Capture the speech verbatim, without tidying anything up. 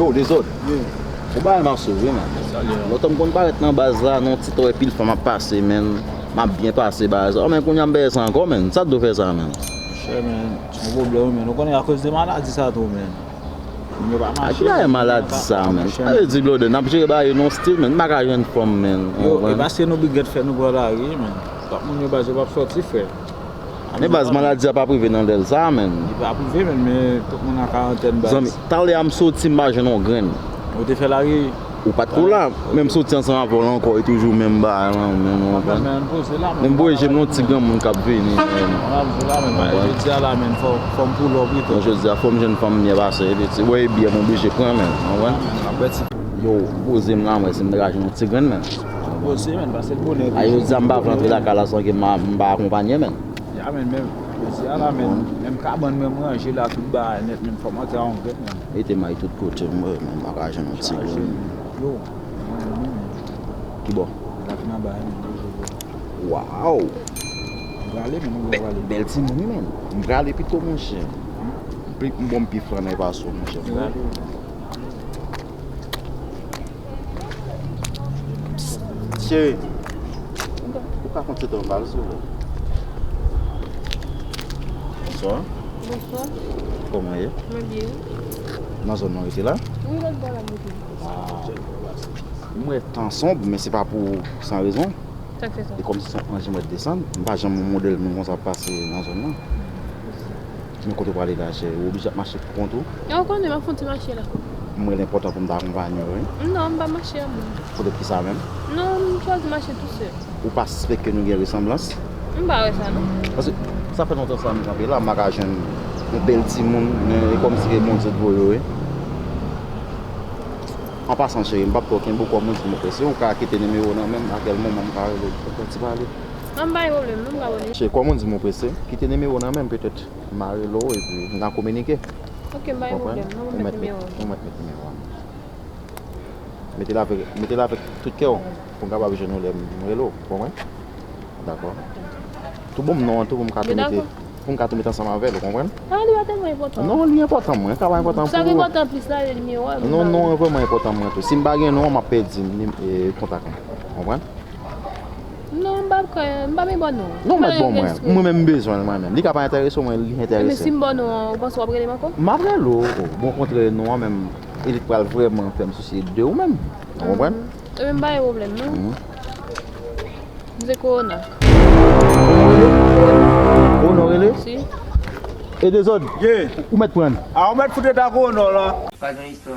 Yo, dezòd. Ou bay m asou, wi, men. Lontan m konn parèt nan baz la, nan ti tò, epi l fè m ap pase, men. M ap byen pase baz la. Oh, men kounye a m peye sa ankò, men. Sa k dwe fè sa, men? Monchè, men, se yon pwoblèm, men. Ou konnen akoz de maladi sa tou, men. Moun yo pa mache. Aki la e maladi sa, men. Sa vle di, blode, n ap jere bagay yo nan stil, men. M pa ka jwenn fanm, men. Yo, e pa se nou bigèt fè nou pran lari, men. Tout moun yo baz yo p ap sòti, frè. Men baz, maladi a pa prive nan lèl sa, men. Li pa prive, men, men tout moun an karantèn, baz. Zanmi, talè a m soti, m pa jwenn yon grenn. Ou te fè lari? Ou pa t ko la, men m soti ansanm avè w la ankò, e toujou menm bagay la, men, ou konprann? Men m voye je m nan ti granmoun k ap vini, men. Jodi a la, men, fò, fò m pull up, wi, tou. Jodi a, fò m jwenn fanm byen pase, epi ti bwè byen, m oblije pran, men, ou konprann? Yo, poze m la, mwen, si m ta ka jwenn yon ti grenn, men. Poze, men, pase l bonè. A, jodi a, m pa vle antre lakay la san ke m pa, m pa akonpanye, men. Ya, men, men, jodi a la, men, menm kabann mwen, m ranje la, tout bagay nèt, men fò m antre a yon grenn, men. Mete may tout kote, m wè, men m pa ka jwenn yon ti grenn. Yo, mwen, men, men. Ki bò? Lak nan bay, men, men, men. Waw! M prale, men, m prale. Bèl timoun, wi, men. M prale pito, monchè. M pli, m bon, m pi flanè pase w, monchè. M prale. Cheri, ou ka konn se tan pale sou ou. Bonswa. Bonswa. Kòman w ye? Mwen byen. Nan zòn nan w rete la? Wi, lòt bò la m rete. Ah. M wè tan sonb, men se pa pou san rezon. Sa k fè sa? E kòmsi se yon anj m wè desann. M pa janm yon modèl moun konsa ap pase nan zòn nan. Men kote w prale la, chè, ou oblije ap mache pou kont ou? E w konnen, m ap fè yon ti mache la. M wè l enpòtan pou m ta akonpanye w, wi. Non, m pa mache ak moun. Poutèt ki sa menm? Non, m chwazi mache tousèl. Ou pa sispèk ke nou gen resanblans? M pa wè sa, non. Paske sa fè lontan sa m kanpe la, m pa ka jwenn yon bèl timoun, men e kòmsi ke Bondye t voye w, wi. An pasan, cheri, m p ap twò kenbe w, kòm moun di m ou prese, ou ka kite nimewo w nan men m, a kèl moman m ka rele w pou fè ti pale. Non, m pa gen pwoblèm, non, m ka rele. Cheri, kòm moun di m ou prese, kite nimewo w nan men m, petèt m a rele w, epi n a kominike. Ok, m pa gen pwoblèm, non, m mèt nimewo w. Ou mèt met nimewo a. Mete l avèk, mete l avèk tout kè w, pou m kapab jwenn ou lè m rele w, ou konprann? Dakò. Tou bon m non an tou pou m ka tou mete, pou m ka tou mete ansanm avè l, ou konprann? Ah, li pa tèlman enpòtan. Non, li enpòtan mwen, ka pa enpòtan pou ou. Sa ki enpòtan plis la, se nimewo a, non, non, non, vrèman enpòtan mwen tou. Si m pa gen non an, m ap pèdi ni-, e, kontak mwen. Ou konprann? Non, m pa kwè, m pa bezwen non. Non, mèt bon mwen. Mwen menm m bezwen l mwen menm. Li ka pa enterese w, mwen li enterese m. Men si m ba w non an, ou panse w ap rele m ankò? M ap rele w. Bon, kontrè, non an menm, e li t pral vrèman fè m sousye de ou menm. Ou konprann? Ebyen, m pa gen pwoblèm, non. M se Kowona. Kowona w rele? Si. E dezòd? Ye. Ou mèt pran. A, ou mèt fout eta Kowona w la. Pa gen istwa.